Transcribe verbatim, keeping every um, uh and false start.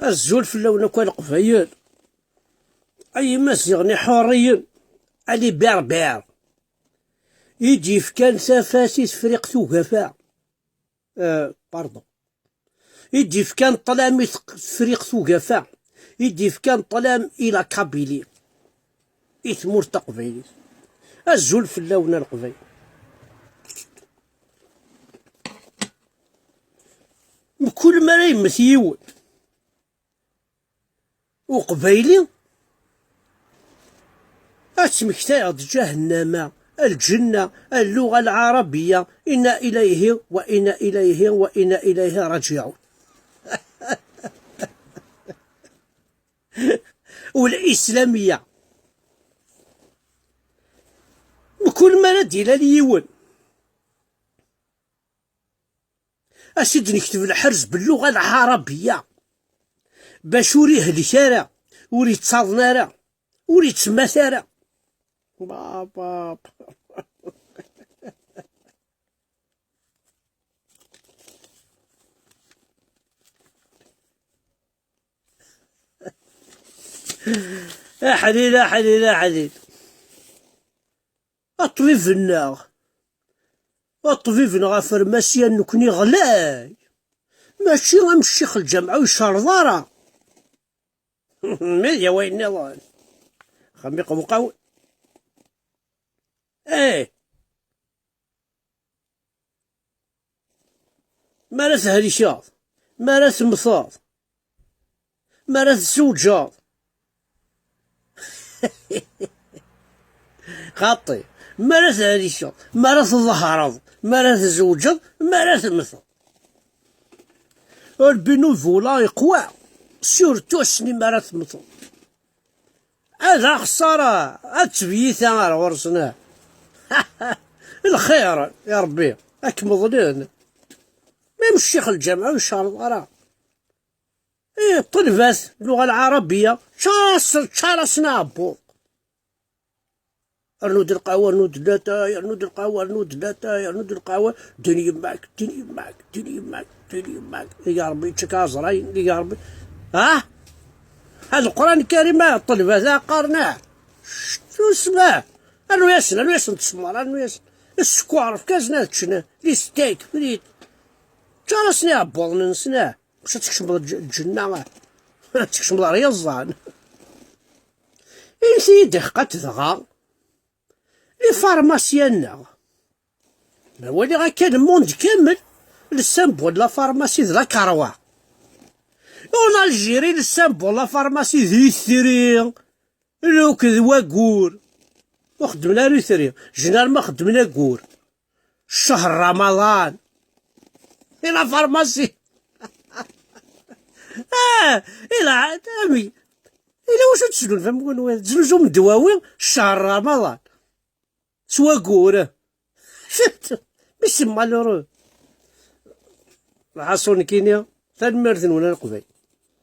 Azul fell-awen akk a Leqbayel, ay Imaziɣen iḥuriyen, a les Berbères, i d-yefkan tafat i Tefriqt Ugafa. Euh, pardon. I d-yefkan ṭṭlam i teq-, Tefriqt Ugafa. I d-yefkan ṭṭlam i la Kabylie. I tmurt taqbaylit. Azul fell-awen a Leqbayel. Mkul mi ara yemmet yiwen uqbayli, ad tmektayeɣ-d ǧahennama, lǧenna, اللغة العربية، إنا إليه وإنا إليه وإنا إليه راجعون. والإسلامية. Mkul mi ara d-ilal yiwen, ad s-id-nekteb lḥerz باللغة العربية, bac ur ihlek ara, ur ittaḍen ara, ur ittemmat ara. Baba. Aḥlil, aḥlil, aḥlil. Aṭbib-nneɣ, aṭbib-nneɣ afermasyan nekni ɣlay, mačči am ccix lǧameɛ ur icerreḍ ara. Mi d wayen nniḍen. Axxam iqewqaw. Eh. Mi ara thelkeḍ, mi ara temmteḍ, mi ara tzewǧeḍ. Xaṭi, mi ara thelkeḍ, mi ara tḍehreḍ, mi ara tzewǧeḍ, mi ara temmteḍ. Ur binu vula iqwa, surtout ass-nni mi ara temmteḍ. Ad axeṣṣara, ad tebyitem ar ɣur-sen, ah. Lxir, ya Ṛebbi, ad kem-ḍlen. Même ccix lǧameɛ ur icerreḍ ara. Eh, ṭṭelbat, اللغة العربية, ččar-as-, ččar-asen aɛebbuḍ. Rnu-d lqahwa, rnu-d latay, rnu-d lqahwa, rnu-d latay, rnu-d lqahwa. Din yemma-k, din yemma-k, din yemma-k, din yemma-k. Ya Ṛebbi, yečča-k aẓray, ya Ṛebbi. Ah? Hada Leqran Lkarim, ah, ṭṭelbat, ah, qqaren, ah. Ctu sma. Rnu-yasen, rnu-yasen ttesmar, rnu-yasen. Sskeṛ, efk-asen ad ččen. Les steaks frites. Ččar-asen iɛebbuḍen-nsen, ah. Bac ad tkecmeḍ lǧ-, lǧenna, ah. Ad tkecmeḍ ar yeẓẓan. Init-iyi-d iḥeqqat dɣa, les pharmaciens-nneɣ. Ma waliɣ akka le monde kamel, le symbole de la pharmacie d la karwa. En Algérie, le symbole de la pharmacie d itri, luk d wagur. Ur xeddmen ara itri, généralement xeddmen agur. Ccher Ramadan. I la pharmacie. Ah, i la, ami. Ila wacu tesnulfam kunwi? Tzuzum ddwawi, ccher Ramadan. S wagur. Shit. Mais c'est malheureux. Lḥaṣun nekkini, tanemmirt-nwen a Leqbayel.